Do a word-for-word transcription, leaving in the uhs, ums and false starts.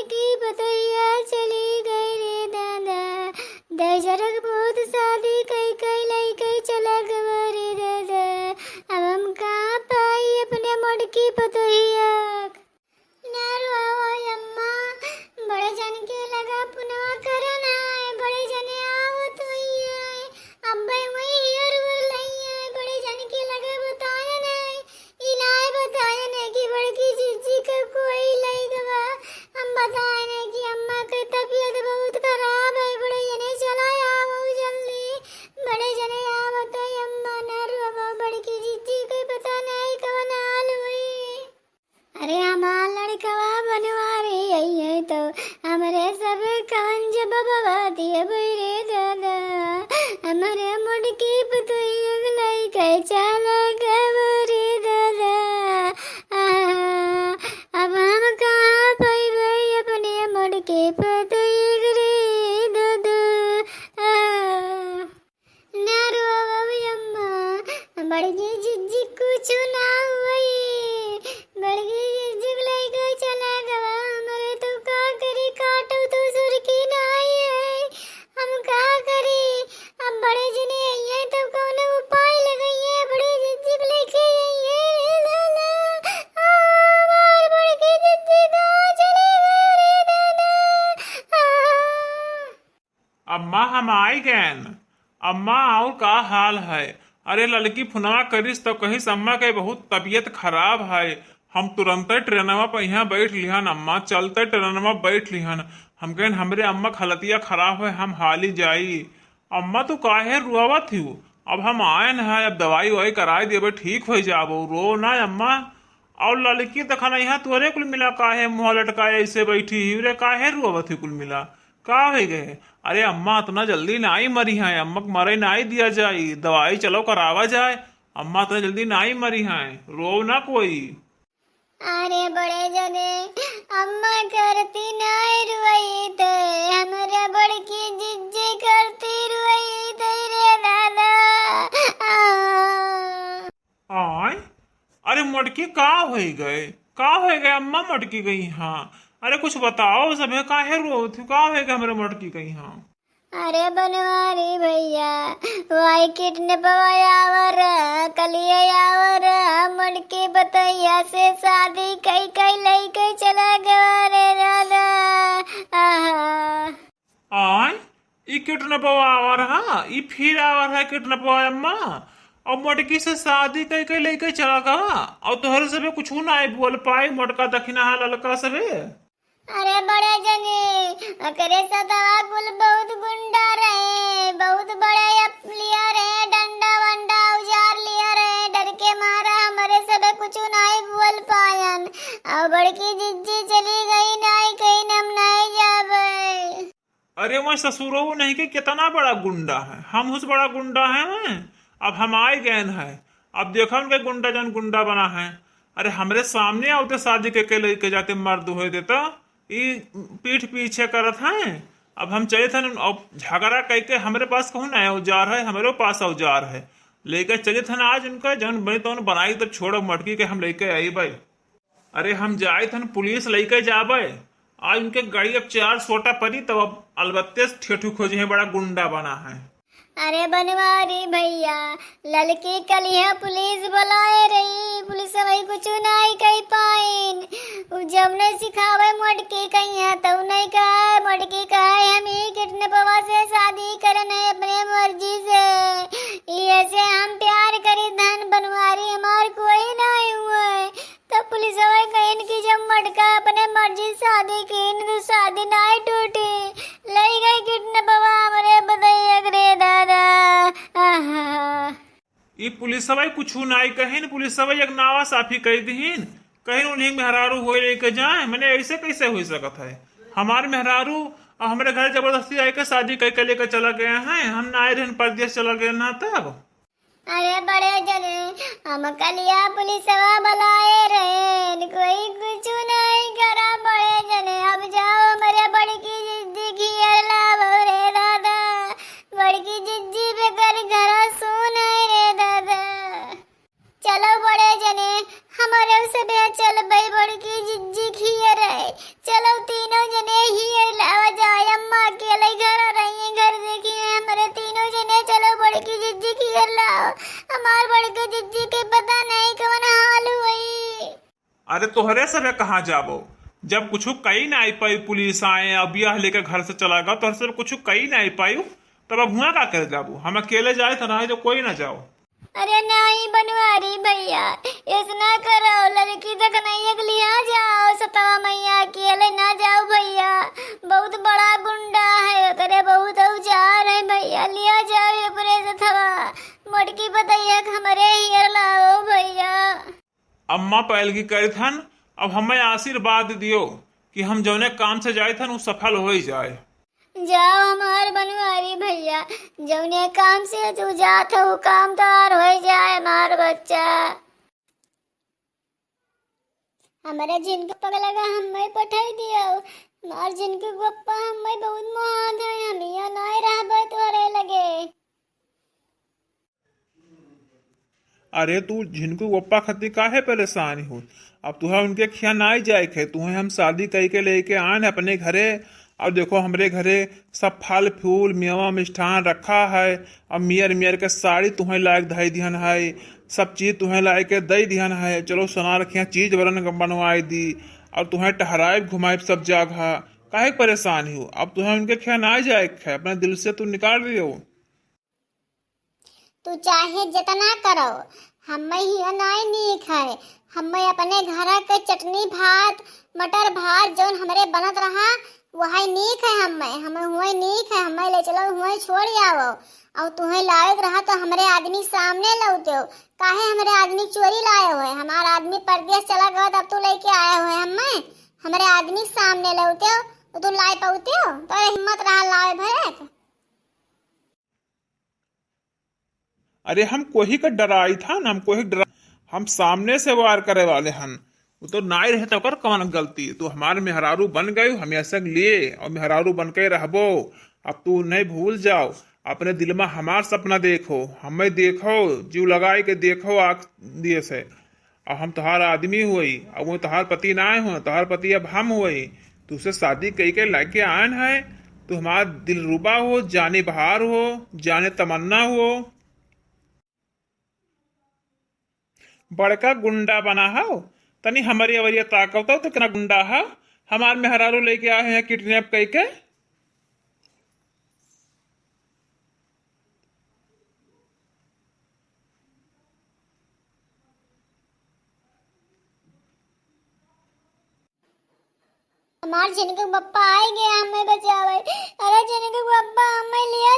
की पतोहिया चली गई रे दादा, दहिजरक बहुत शादी कई कई लई कई चला गवा रे दादा। अब हम कहाँ पाई अपने मोटकी पतोहिया? ना रोवा अम्मा, बड़े जन के लगा पुनवा करन आए, बड़े जने आवत हुई है, अब्बे वही हियर उर लई है, बड़े जन के लगा बतायन है, ई नाय बतायन है कि बड़की जिज्जी के कोई लइका बा। हम बतायन है कि अम्मा के तबीयत बहुत खराब है, बड़े जने चला आवो जल्दी, बड़े जने आवत है अम्मा, ना रोवा, बड़की जिज्जी के पता नहीं कवन हाल हुई। अरे हमार लड़कवा बनवारी अइहे तो हमरे सब कवन जबबवा दिए रे दादा। हमरे मोटकी पतोहिया के लइके चला गवा रे दादा। आहा, अब हम कहाँ पइबे अपने मोटकी पतोहिया के रे दादा। आहा। ना रोवा अम्मा, बड़की जिज्जी कुछ ना हुई। बड़की जिज्जी के लइका चला गवा, हमरे तो का करी, काटो तो सुरकी नाई है। हम का करी? अब बड़े जने अइहे तो कौनो उपाय लगइहे, बड़े जिज्जी के लेके अइहे। रे लाला, आ, हमार बड़की जिज्जी कहाँ चली गई रे दादा? आ। अम्मा, हम आइ गएन। अम्मा, अउर का हाल है? अरे, ललकी फोनवा करिस तउ कहिस, अम्मा के बहुत तबीयत खराब है। हम तुरंतइ ट्रेनवा पर इहाँ बैठ लिहन, अम्मा, चलतइ ट्रेनवा बैठ लिहन। हम कहेन, हमरे अम्मा के हालतिया खराब है, हम हाली जाई। अम्मा, तू काहे रोवत हिउ? अब हम आएन है, अब दवाई उवाई कराइ देबे, ठीक होइ जाबो, रो ना अम्मा। अउर ललकी देखा ना, इहाँ तोहरे कुल मिला काहे मुँह लटकाए ऐसे बैठी ही रे, काहे रोवत ही कुल मिला? का होइ गए? अरे अम्मा अतना जल्दी नाई मरिहैं, अम्मा के मरे नाई दिया जाई, दवाई चलो करावा जाए, अम्मा अतना जल्दी नाई मरिहैं, रोव ना कोई। अरे बड़े जने, अम्मा करती नाई रुआई ते, हमरे बड़की जिज्जी करती रुआई ते रे दादा। आ। आय, अरे मोटकी का होइ गए, का होइ गए अम्मा मोटकी गई हाँ? अरे कुछ बताओ सभे, काहे रोवत हो, का होइ गए हमरे मोटकी गई हाँ? अरे बनवारी भइया, वाई किडनैपवा आवर, कलिया आवर, मोटकी पतोहिया से शादी कई कई लइके चला गवा रे दादा। आहा। आय, ई किडनैपवा आवर हा, ई फिर आवर है किडनैपवा अम्मा। अउर मोटकी से शादी कई कई लइके चला गवा, अउर तोहरे सभे कुछ नाई बोल पाई, मोटका दखिना हा ललका सभे। अरे बड़े जने, ओकरे सथवा कुल बहुत गुंडा रहे, बहुत बड़े अप लिया रहे, डंडा वंडा औजार लिया रहे, डर के मारा हमरे सभे कुछ नाई बोल पायन। अउर बड़की जिज्जी चली गई, नाई कहीं हम नाई जाबे। अरे वह ससुरऊ नहीं के कितना बड़ा गुंडा है, हम उस बड़ा गुंडा है वह। अब हम आए गए हैं, अब देखा उनके गुंडा जौन गुंडा बना है। अरे हमरे सामने आवते शादी के, के लइके जाते मर्द होइ देता, ई पीठ पीछे करत हैं। अब हम चलित हन, अब झगड़ा कइके हमरे पास कहूँ ना औजार है, हमरे पास औजार है, लेके चलित हन आज उनका जौन बनी तौन बनाई, तब छोड़ब मोटकी के हम लइके आई भाई। अरे हम जाइत हन पुलिस लइके जाबे। आज उनके गाड़ी अब चार सोटा परी तब अब अलबत्ते से ठेठू खोजे हैं, बड़ा गुंडा बना है। अरे बनवारी भइया, ललकी कलिया पुलिस बुलाए रही, पुलिस भाई कुछ नाई कह पाइन। उ जब नहीं सिखावे मोटकी कहिया तब नहीं कहे, मोटकी कहे हम ही किडनैपवा से शादी करन है अपने मर्जी से, ये से हम प्यार करी धन बनवारी हमार कोई नाई हुए। तब पुलिसवा कहिन कि जब मोटका अपने मर्जी शादी कीन, तो शादी नाई टूटी। लई गई किडनैपवा हमरे पतोहिया के रे दादा। आहा। ई पुलिसवा कुछू नाई कहिन, पुलिसवा एक नावा साफी कह दिहिन, कहिन उन्हीं मेहरारू होए लेके जाए, मने ऐसे कैसे हो सकत है? हमार मेहरारू और हमरे घर जबरदस्ती आके शादी करके लेके चला गया है, हम ना आए रहन, परदेश चला गए ना तब। अरे बड़े जने, हम कलिया पुलिसवा बुलाए रहे, कोई कुछ नहीं करा बड़े जने। अब जाओ हमरे बड़की जिज्जी खियर लावो रे दादा, बड़की जिज्जी बेगर घरा सुन है रे दादा। चलो बड़े जने, हमरे से बे चल बई बड़की जिज्जी खियर है। चलो तीनों अरे तोहरे सबे कहाँ जाबो, जब कुछ कही नाहीं पाई, पुलिस आए, अब यह लेके घर से चला गया, तोहरे सबे कुछ कही नाहीं पाई, तब अब हुआ का करे जाबो? हम अकेले जाए तो रहे, जो कोई ना जाओ। अरे नाहीं बनवारी भइया, ऐसना करो, लड़की तक नहीं एक लिया जाओ, सतवा मइया अकेले ना जाओ भइया, बहुत बड़ा गुंडा है, ओकरे बहुत औजार है भइया, लिया जाओ ओकरे सतवा, मोटकी पतैया के हमरे हियर लाओ भइया। अम्मा पहल की करित हन, अब हमें आशीर्वाद दियो कि हम जौने काम से जाइत हन, उ सफल होइ जाए। जाओ हमार बनवारी भइया, जौने काम से तू जात हो, उ काम तोहार होइ जाए, हमार बच्चा। हमरे झिनकू पगला का हमें पठाई दियो, हमार झिनकू पप्पा हमें बहुत मोहात है, हम यहाँ नाहीं रहबे तोहरे लगे। अरे तू झिनकू पप्पा खातिर काहे परेशान हो? अब तुहे उनके खिया नाहीं जाए के है, तुहे हम शादी कई के लेके आन अपने घरे। और देखो हमरे घरे सब फल फूल, मेवा मिष्ठान रखा है। अब मियर मियर के साड़ी तुहे लायक धई दिहन है, सब चीज तुहे लायक के दई दिहन है। चलो सोनार खिया चीज बरन बनवाई दी और तुहे टहराए घुमाए सब जगह। काहे परेशान हो? अब तुहे उनके खिया नाहीं जाए के है, अपने दिल से तू निकाल दियो। तू चाहे जितना करो, हमें ही नाहीं नीक है। हमें अपने घर के चटनी भात, मटर भात जौन हमरे बनत रहा, वही नीक है। हमें, हमें हुए नीक है, हमें ले चलो, हुए छोड़ आओ। और तुहे लायक रहा तो हमरे आदमी सामने लौटे हो। काहे हमरे आदमी चोरी लाए हुए? हमार आदमी परदेस चला गवा, तब तू लेके आए हुए हमें। हमरे आदमी सामने लौटे हो, तो तू लाए पाउते हो? तो हिम्मत रहा लाए भरे। अरे हम कोही का डराइत हन, हम कोही डरा, हम सामने से वार करे वाले हन। वो तो नाई रहे तो ओकर कवन गलती? तू हमार मेहरारू बन गई, हमेशा के लिए, और मेहरारू बन के रहबो। अब तू नहीं भूल जाओ, अपने दिल में हमार सपना देखो, हमें देखो, जीव लगाए के देखो आँख दिए से। अब हम तोहार आदमी हुई, अब वो तोहार पति ना हो, तोहार पति अब हम हुई। तुझसे शादी कई के लेके आन है, तू हमार दिलरुबा हो, जाने बहार हो, जाने तमन्ना हो। बड़का गुंडा बना हो, तनी हमरी अवरिया ताकत हो, तो कितना गुंडा हो, हमार मेहरारू लेके आए हैं किडनैप कई के। हमार झिनकू पप्पा आए गए हमें बचावे। अरे झिनकू पप्पा हमें लिया